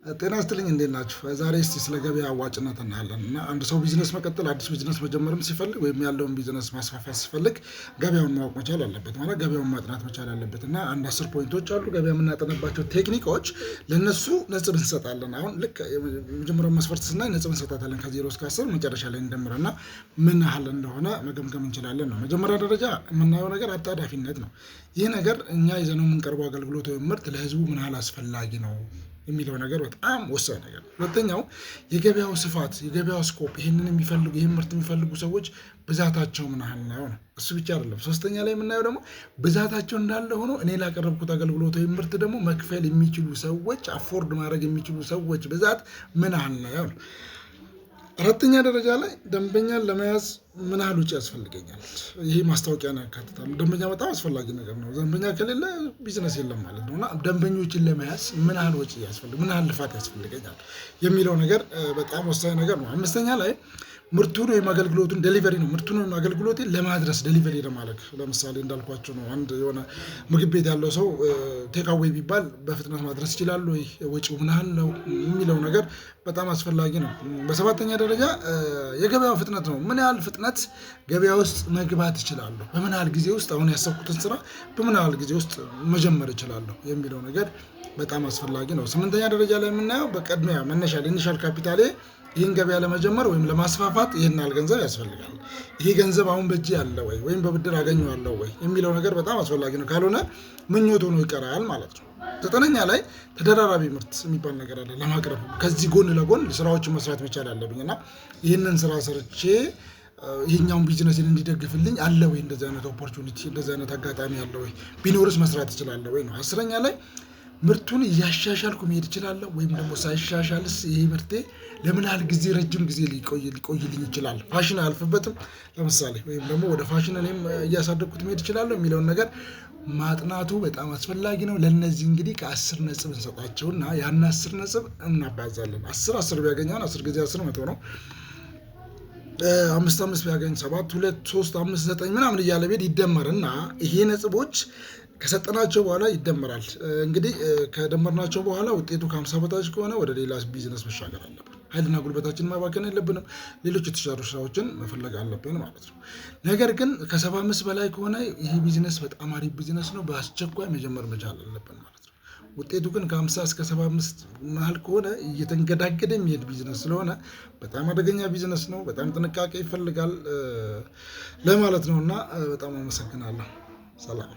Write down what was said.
ጤና ይስጥልኝ፣ እንዴት ናችሁ? ዛሬ እስቲ ስለ ገበያ አዋጭነት እናያለን። እና አንድ ሰው ቢዝነስ መቀጠል፣ አዲስ ቢዝነስ መጀመርም ሲፈልግ ወይም ያለውን ቢዝነስ ማስፋፋት ሲፈልግ ገበያውን ማወቅ መቻል አለበት፣ ማለት ገበያውን ማጥናት መቻል አለበት። እና አንድ 10 point ኦች አሉ ገበያ የምናጠናባቸው ቴክኒኮች፣ ለእነሱ ነጥብ እንሰጣለን። አሁን ልክ የመጀመሪያው መስፈርት ስናይ ነጥብ እንሰጣታለን ከ0 እስከ 10፣ መጨረሻ ላይ እንደምረና ምን ያህል እንደሆነ መገምገም እንችላለን ነው። መጀመሪያ ደረጃ የምናየው ነገር አጣዳፊነት ነው። ይህ ነገር እኛ ይዘነው የምንቀርበው አገልግሎት ወይም ምርት ለህዝቡ ምን ያህል አስፈላጊ ነው የሚለው ነገር በጣም ወሳኝ ነገር ነው። ሁለተኛው የገበያው ስፋት፣ የገበያው scope፣ ይህንን የሚፈልጉ፣ ይህን ምርት የሚፈልጉ ሰዎች ብዛታቸው ምን ያህል ነው ነው። እሱ ብቻ አይደለም። ሶስተኛ ላይ የምናየው ደግሞ ብዛታቸው እንዳለ ሆኖ እኔ ላቀረብኩት አገልግሎት ወይም ምርት ደግሞ መክፈል የሚችሉ ሰዎች፣ afford ማድረግ የሚችሉ ሰዎች ብዛት ምን ያህል ነው ነው። አራተኛ ደረጃ ላይ ደንበኛን ለመያዝ ምን ያህል ወጪ ያስፈልገኛል? ይሄ ማስታወቂያን ያካትታል። ደንበኛ በጣም አስፈላጊ ነገር ነው። ደንበኛ ከሌለ ቢዝነስ የለም ማለት ነው። እና ደንበኞችን ለመያዝ ምን ያህል ወጪ ያስፈልግ፣ ምን ያህል ልፋት ያስፈልገኛል የሚለው ነገር በጣም ወሳኝ ነገር ነው። አምስተኛ ላይ ምርቱን ወይም አገልግሎቱን delivery ነው። ምርቱን ወይም አገልግሎቴን ለማድረስ፣ delivery ለማድረግ፣ ለምሳሌ እንዳልኳቸው ነው። አንድ የሆነ ምግብ ቤት ያለው ሰው take away ቢባል በፍጥነት ማድረስ ይችላል ወይ፣ ወጪው ምን ያህል ነው የሚለው ነገር በጣም አስፈላጊ ነው። በሰባተኛ ደረጃ የገበያው ፍጥነት ነው። ምን ያህል ፍጥነት ገበያ ውስጥ መግባት እችላለሁ፣ በምን ያህል ጊዜ ውስጥ፣ አሁን ያሰብኩትን ስራ በምን ያህል ጊዜ ውስጥ መጀመር እችላለሁ የሚለው ነገር በጣም አስፈላጊ ነው። ስምንተኛ ደረጃ ላይ የምናየው በቅድሚያ መነሻ initial capital ኤ ይህን ገበያ ለመጀመር ወይም ለማስፋፋት ይህን ያህል ገንዘብ ያስፈልጋል። ይሄ ገንዘብ አሁን በእጄ አለ ወይ ወይም በብድር አገኘዋለሁ ወይ የሚለው ነገር በጣም አስፈላጊ ነው። ካልሆነ ምኞት ሆኖ ይቀራል ማለት ነው። ዘጠነኛ ላይ ተደራራቢ ምርት የሚባል ነገር አለ ለማቅረብ፣ ከዚህ ጎን ለጎን ስራዎችን መስራት መቻል አለብኝ እና ይህንን ስራ ሰርቼ ይህኛውን ቢዝነስን እንዲደግፍልኝ አለ ወይ፣ እንደዚህ አይነት opportunity፣ እንደዚህ አይነት አጋጣሚ አለ ወይ፣ ቢኖርስ መስራት እችላለሁ ወይ ነው። 10ኛ ላይ ምርቱን እያሻሻልኩ መሄድ እችላለሁ ወይም ደግሞ ሳይሻሻልስ ይሄ ምርቴ ለምን ያህል ጊዜ፣ ረጅም ጊዜ ሊቆይልኝ ይችላል፣ ፋሽን አያልፍበትም ለምሳሌ፣ ወይም ደግሞ ወደ ፋሽን እኔም እያሳደግኩት መሄድ እችላለሁ የሚለውን ነገር ማጥናቱ በጣም አስፈላጊ ነው። ለእነዚህ እንግዲህ ከ10 ነጥብ እንሰጣቸውና ያን 10 ነጥብ እናባዛለን። 10 10 ቢያገኝ አሁን 10 ጊዜ 10 100 ነው። አምስት አምስት ቢያገኝ ሰባት፣ ሁለት፣ ሶስት፣ አምስት፣ ዘጠኝ ምናምን እያለ ቤድ ይደመርና ይሄ ነጥቦች ከሰጠናቸው በኋላ ይደመራል። እንግዲህ ከደመርናቸው በኋላ ውጤቱ ከ50 በታች ከሆነ ወደ ሌላ ቢዝነስ መሻገር አለብን። ኃይልና ጉልበታችንን ማባከን የለብንም። ሌሎች የተሻሉ ስራዎችን መፈለግ አለብን ማለት ነው። ነገር ግን ከ75 በላይ ከሆነ ይህ ቢዝነስ በጣም አሪፍ ቢዝነስ ነው፣ በአስቸኳይ መጀመር መቻል አለብን ማለት ነው። ውጤቱ ግን ከ50 እስከ 75 መሀል ከሆነ እየተንገዳገደ የሚሄድ ቢዝነስ ስለሆነ በጣም አደገኛ ቢዝነስ ነው። በጣም ጥንቃቄ ይፈልጋል ለማለት ነው። እና በጣም አመሰግናለሁ። ሰላም።